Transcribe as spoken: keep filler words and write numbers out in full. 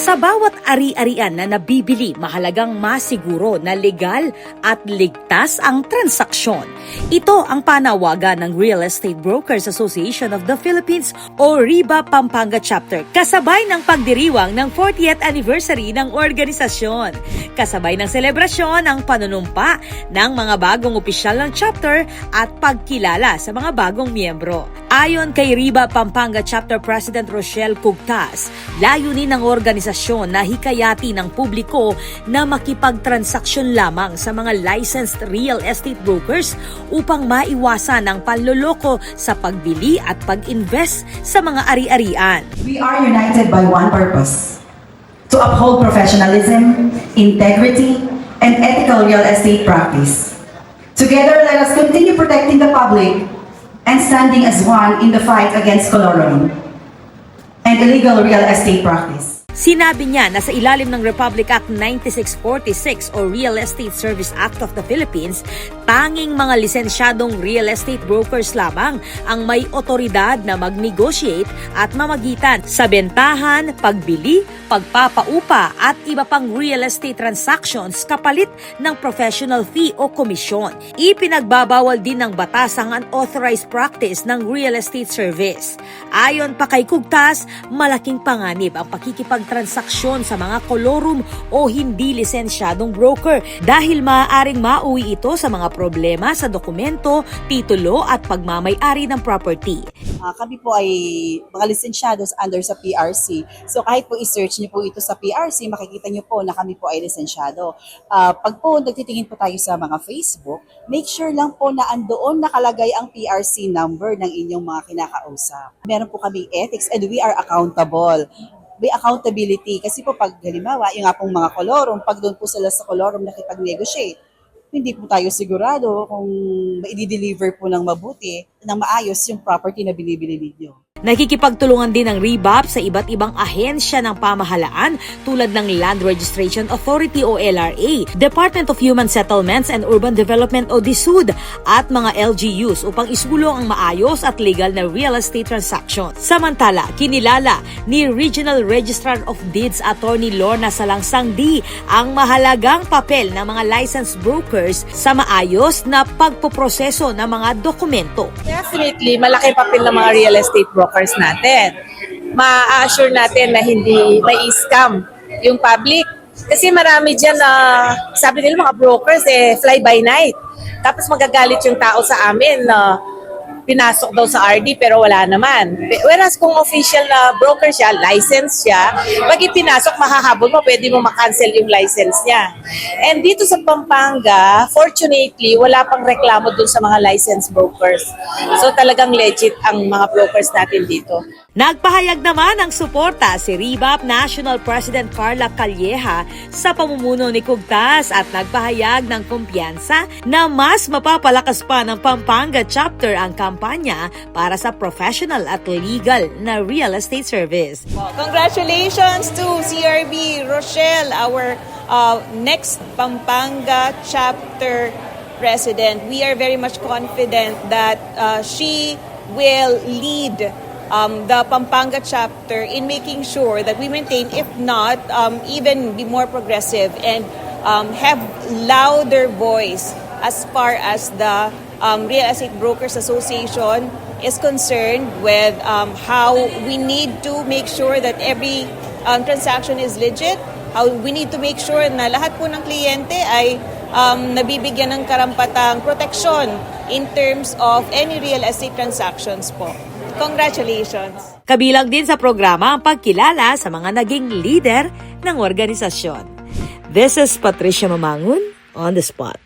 Sa bawat ari-arian na nabibili, mahalagang masiguro na legal at ligtas ang transaksyon. Ito ang panawagan ng Real Estate Brokers Association of the Philippines o REBA Pampanga Chapter, kasabay ng pagdiriwang ng fortieth anniversary ng organisasyon. Kasabay ng selebrasyon ang panunumpa ng mga bagong opisyal ng chapter at pagkilala sa mga bagong miyembro. Ayon kay REBA Pampanga Chapter President Rochelle Cugtas, layunin ng organisasyon na hikayatin ang publiko na makipagtransaksyon lamang sa mga licensed real estate brokers upang maiwasan ang panloloko sa pagbili at pag-invest sa mga ari-arian. We are united by one purpose: to uphold professionalism, integrity, and ethical real estate practice. Together, let us continue protecting the public and standing as one in the fight against colorum and illegal real estate practice. Sinabi niya na sa ilalim ng Republic Act ninety-six forty-six o Real Estate Service Act of the Philippines, tanging mga lisensyadong real estate brokers lamang ang may otoridad na mag-negotiate at mamagitan sa bentahan, pagbili, pagpapaupa at iba pang real estate transactions kapalit ng professional fee o komisyon. Ipinagbabawal din ng batas ang unauthorized practice ng real estate service. Ayon pa kay Cugtas, malaking panganib ang pakikipagtransaksyon sa mga kolorum o hindi lisensyadong broker dahil maaaring mauwi ito sa mga problema sa dokumento, titulo at pagmamay-ari ng property. Ah, kami po ay mga lisensyados under sa P R C. So kahit po i-search niyo po ito sa P R C, makikita niyo po na kami po ay lisensyado. Ah, pag po nagtitingin po tayo sa mga Facebook, make sure lang po na andoon nakalagay ang P R C number ng inyong mga kinakausap. Meron po kami ethics and we are accountable. May accountability kasi po pag halimbawa, yung nga pong mga kolorum, pag doon po sila sa kolorum nakipag-negotiate, hindi po tayo sigurado kung maidi-deliver po ng mabuti, ng maayos yung property na binibili ninyo. Nakikipagtulungan din ang REBAP sa iba't ibang ahensya ng pamahalaan tulad ng Land Registration Authority o L R A, Department of Human Settlements and Urban Development o DESUD at mga L G Us upang isulong ang maayos at legal na real estate transactions. Samantala, kinilala ni Regional Registrar of Deeds Attorney Lorna Salangsangdi ang mahalagang papel ng mga licensed brokers sa maayos na pagpoproseso ng mga dokumento. Definitely, malaki papel ng mga real estate brokers natin. Ma-assure natin na hindi may scam yung public. Kasi marami dyan na sabi nila mga brokers eh, fly by night. Tapos magagalit yung tao sa amin na pinasok daw sa R D pero wala naman. Whereas kung official na broker siya, license siya, pag ipinasok, mahahabol mo, pwede mo makancel yung license niya. And dito sa Pampanga, fortunately, wala pang reklamo dun sa mga licensed brokers. So talagang legit ang mga brokers natin dito. Nagpahayag naman ng suporta si REBAP National President Carla Calleja sa pamumuno ni Cugtas at nagpahayag ng kumpiyansa na mas mapapalakas pa ng Pampanga Chapter ang kampanya para sa professional at legal na real estate service. Congratulations to C R B Rochelle, our uh, next Pampanga Chapter President. We are very much confident that uh, she will lead um, the Pampanga chapter in making sure that we maintain, if not um, even be more progressive and um, have louder voice as far as the um, Real Estate Brokers Association is concerned with um, how we need to make sure that every um, transaction is legit, how we need to make sure na lahat po ng kliyente ay um, nabibigyan ng karampatang proteksyon in terms of any real estate transactions po. Congratulations! Kabilang din sa programa ang pagkilala sa mga naging lider ng organisasyon. This is Patricia Mamangun on the spot.